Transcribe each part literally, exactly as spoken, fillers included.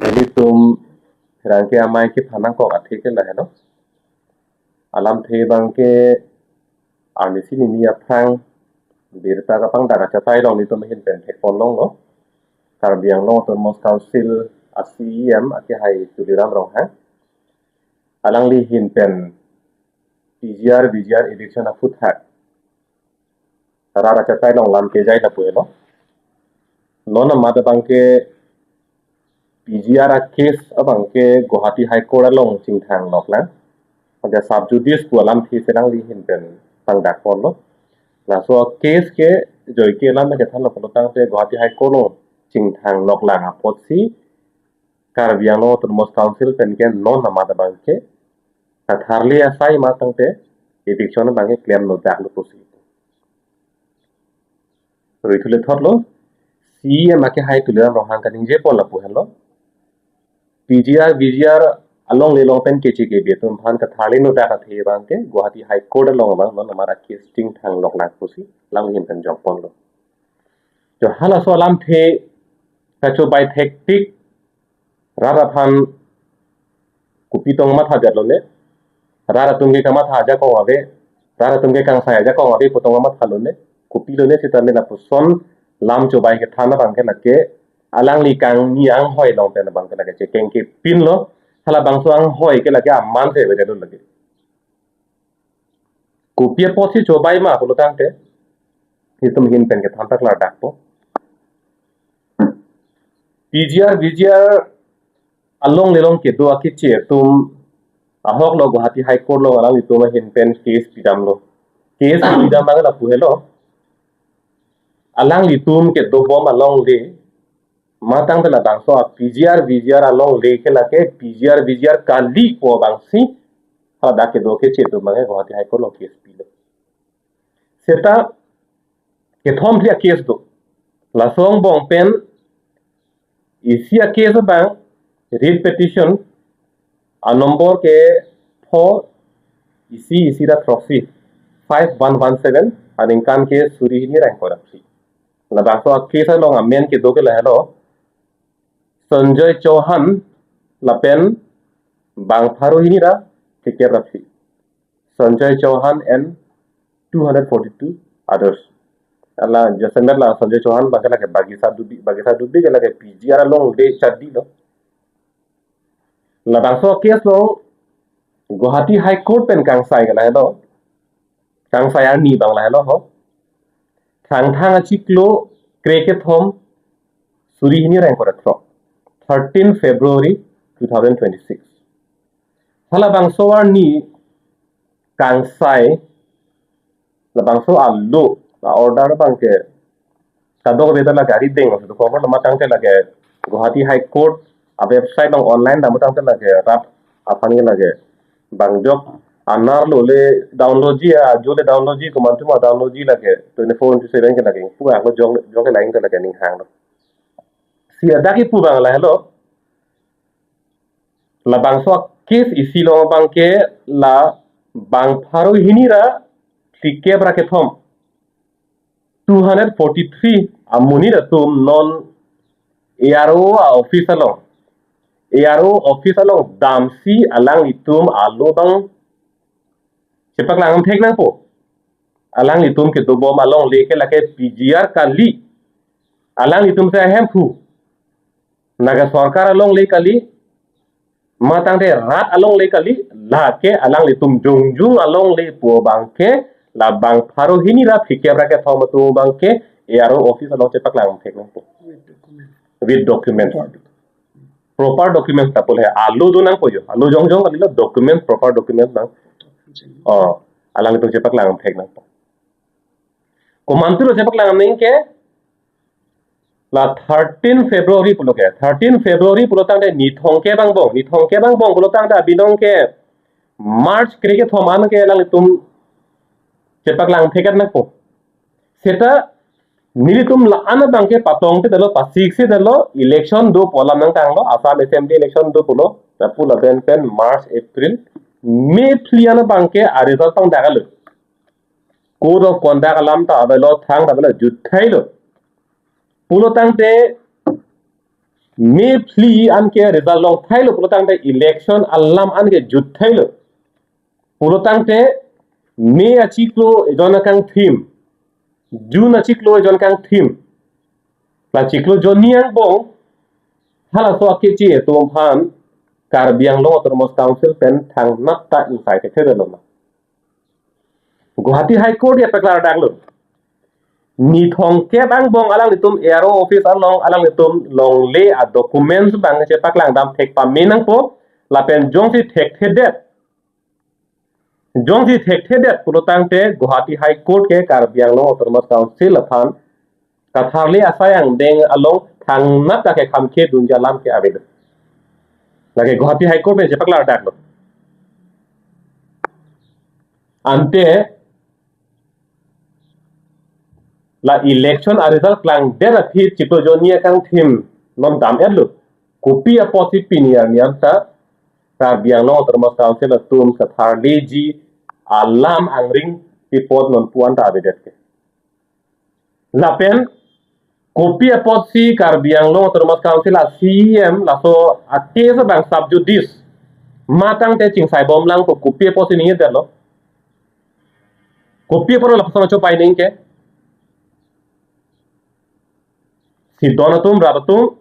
Ilitum pherangke amei kephan nangkok athe ke lahelo. Alamthe abangke arnisi hini aphrang birta kapangdak achatai along nelitum ahin pen thekpon longlo. Karbi Anglong Autonomous Council a C E M akehai Tuliram Ronghang, alangli ahin pen P G R V G R eviction aphuthak rat achatai along lam kejai lapu helo. Non amat abangke P G R a case abangke Guwahati High Court along chingthang noklang. Pada sub judice pu alamthe si alangli ahin pen pangdakponlo. Laso case ke joike alam kethanlo pulotangte Guwahati High Court along chingthang noklang apotsi Karbi Anglong Autonomous Council pen ke non amat abangke katharli asai matangte eviction abangke klem nodaklo pusi. Rithu le thotlo, C E M akehai Tuliram Ronghang kaningjepon lapu helo. P G R V G R alongle along pen keche kebe atum aphan katharli nodak athe abangke Guwahati High Court along abang non amat a case chingthang noklang pusi alang ahin pen jokponlo. Jo halaso alamthe kachobai thektik rat aphan kopi tong mathadetlo ne. Rat atum ke kamatha ajakong ave, rat atum ke kangsai ajakong ave pu tong mathalo ne. Kopilo ne seta me lapuson lam chobai kethan abangke lake alangli kangni anghoi along pen abangke lake chekeng kepinlo. Halabangso anghoi ke lake aman se avedetlo lake. Kopi apotsi chobai ma pulotangte nelitum ahin pen kethan paklardakpo. P G R V G R alongle along kedo akeche atum ahoklo Guwahati High Court along alanglitum ahin pen case pidamlo. Case pidam abang lapu helo. Alanglitum kedobom alongle matangte labangso a P G R V G R alongle ke lake P G R V G R kali pu abangsi haladak kedo akeche atum abangke Guwahati High Court along case pilo. Seta kethom phli a case do. Laso angbong pen isi a case abang writ petition a number ke pho isi isi ra throksi, five one one seven, aningkan ke suri hini ra ingkoi ra phli. Labangso a case along amen kedo ke lahelo, Sanjoy Chauhan lapen bang pharo hini ra phlikep ra phli. Sanjoy Chauhan and two hundred forty-two others. Ala jasemet la Sanjoy Chauhan abangke lake Bagisa Dubi, Bagisa Dubi ke lake P G R alongle chadilo. Labangso case along Guwahati High Court pen kangsai ke lahelo, kangsai arni abang lahelo ho. Thangthang achiklo krekethom suri hini ra ingkoi ra throk, thirteen February two thousand twenty-six. Halabangso arni kangsai labangso alo la order abangke kadokave ta lake arideng, so khobor matangte lake Guwahati High Court a website along online dam tangte lake rat aphan ke lake bangjok anerlo le download ji, ajo le download ji, komantu ma download ji lake twenty-four into seven ke lake pu anglo jok jok ke lain ke lake ninghanglo. Si adak kipu abang lahelo, labangso case isi along abangke la bang pharo hini ra phlikep ra kethom, two hundred forty-three amonit atum non A R O a office along, A R O office along damsi alanglitum alo abang chepaklang thek nangpo. Alanglitum kedobom alongle ke lake P G R kali. Alanglitum si ahemphu, Naga sorkar alongle kali, matangte rat alongle kali, lake alanglitum jongjung alongle pu abangke la bang pharo hini ra phlikep ra kethom atum abangke A R O office along chepaklang thek nangpo. With document. With document. Proper document ta pule alo do nangpo jo. Alo jongjong kalilo, document, proper document nang. Oh, alanglitum chepaklang thek nangpo. Komantulo chepaklang nangke la thirteen February pulo ke. Thirteen February pulotangte nithong ke bangbong, nithong ke bangbong pulotangte abinong ke March krekethom an ke alanglitum chepaklang thek nangpo. Seta nelitum la-an abangke patongpedetlo, pasiksedetlo, election do pu alam nangtanglo, Assam Assembly election do pulo, lapu lapen pen March, April, May phli an abangke a result pangdaklo. Code of conduct alam ta avelo, thang ta avelo, juthailo. Pulotangte May phli anke result long thailo pulotangte election alam anke jut thailo. Pulotangte May achiklo ejon akangthim, June achiklo ejon akangthim, la chiklo jonni angbong halaso akeche atum aphan Karbi Anglong Autonomous Council pen thangnat ta ingsai thekthe detlo ma. Guwahati High Court ya paklardaklo. Ni thomkep angbong alanglitum A R O office along alanglitum longle a documents abang chepaklangdam thek pame nangpo, lapen jongsi thekthedet, jongsi thekthedet pulotangte Guwahati High Court ke Karbi Anglong Autonomous Council aphan katharli asai angdeng along thangnat ta kekham kedunji alam ke avedet. Lake Guwahati High Court pen chepaklardaklo. Ante la election a result klangdet aphi chiklo jonni akangthim non dam-etlo. Kopi apotsi pini arni anta Karbi Anglong Autonomous Council atum katharliji alam angring pi apot non pu anta avedet ke. Lapen kopi apotsi Karbi Anglong Autonomous Council a C E M laso a case abang sub judice matangte chingsaibomlang pu kopi apotsi ningjedetlo. Kopi apotlo lapuson achopai ningke. Si don atum, rat atum,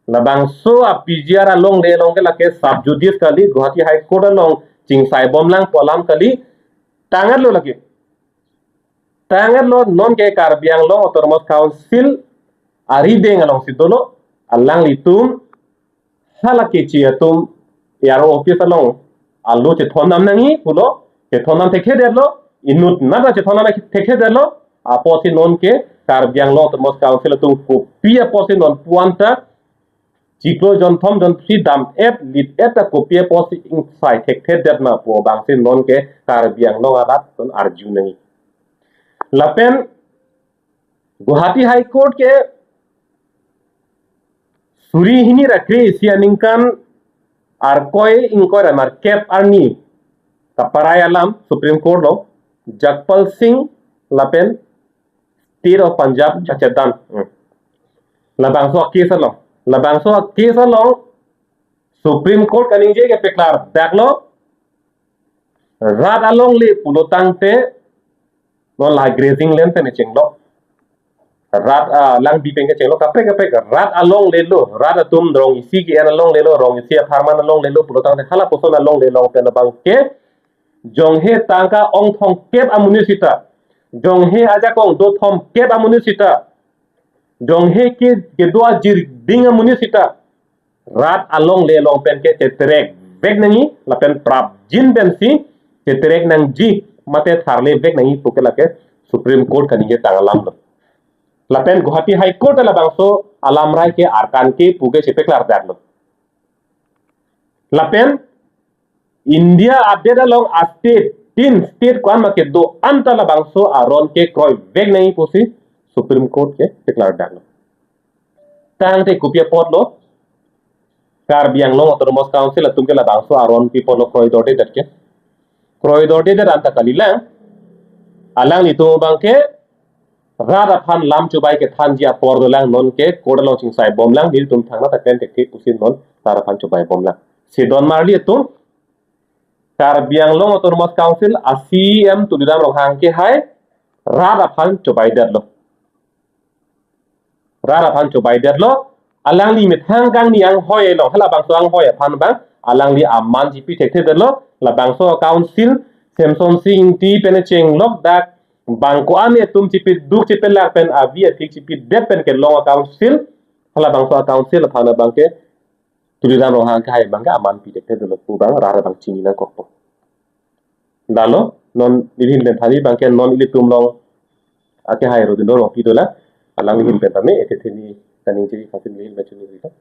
labangso a P G R alongle along ke lake sub judice kali, Guwahati High Court along chingsaibomlang pu alam kali, tang-etlo lake. Tang-etlo, nonke Karbi Anglong Autonomous Council arideng alongsi dolo, alanglitum hala keche atum A R O office along alo chethondam nangji pulo, chethondam thekthedetlo, inutnat ta chethondam thekthedetlo, apotsi nonke Karbi Anglong Autonomous Council atum kopi apotsi non pu anta chiklo jonthom jonphli dam-et lit-et ta kopi apotsi ingsai thekthedet ma pu abangsi nonke Karbi Anglong arat non arju nangji. Lapen Guwahati High Court ke suri hini ra kre-isi aningkan Arkoi ingkoi ra nerkep arni kaparai alam Supreme Court along Jagpal Singh lapen State of Punjab Jachatdan. Hmm. Labangso a case along. Labangso a case along Supreme Court kaningje ke paklardaklo. Rat alongle pulotangte non la grazing land pen chenglo. Rat, ah, langbi pen kechenglo kaprek kaprek rat alonglelo, rat atum rong isi ke-en alonglelo, rong isi apharman alonglelo pulotangte halapuson alongle along pen abangke jonghe tangka ong thomkep amonit sita, jonghe ajakong do thomkep amonit sita, jonghe ke kedo ajirding amonit sita, rat alongle along pen ke cheterekvek nangji, lapen prapjin pensi cheterek nangji, mate tharlevek nangji puke lake Supreme Court kaningje tang alamlo. Lapen Guwahati High Court labangso alamrai ke arkan ke puke chepaklardaklo. Lapen India adet along a state, tin state ko-an ma kedo anta labangso aron ke kroivek nangji pusi Supreme Court ke paklardaklo. Tangte kopi apotlo Karbi Anglong Autonomous Council atum ke labangso aron pi apotlo kroidordedet ke. Kroidordedet anta kalilang. Alanglitum abangke rat aphan lam chubai kethanji apor dolang, nonke court along chingsaibomlang, nelitum thangnat ta klem thekthe pusi non rat aphan chubaibomlang. Si don marli atum, Karbi Anglong Autonomous Council a C E M Tuliram Ronghang ke hai rat aphan chubaidetlo. Rat aphan chubaidetlo, alangli methang kangni anghoi along, halabangso anghoi aphan abang alangli aman chipi thekthedetlo, labangso council Semson Sing Ingti pen chenglok dak bang ko-an atum chipiduk chipilak pen avi athik chipidet pen kelong a council, halabangso a council aphan abangke Tuliram Ronghang ke hai abangke aman pi thekthedetlo pu abang rat abang chini nangkokpo. Lalo, non neli ahin pen thanji abangke non ilitum along ake hai Robindro Rongpi dolang, alangli ahin pen tame, ethe theni kaningje aphansi neli ahin pen chini rilo.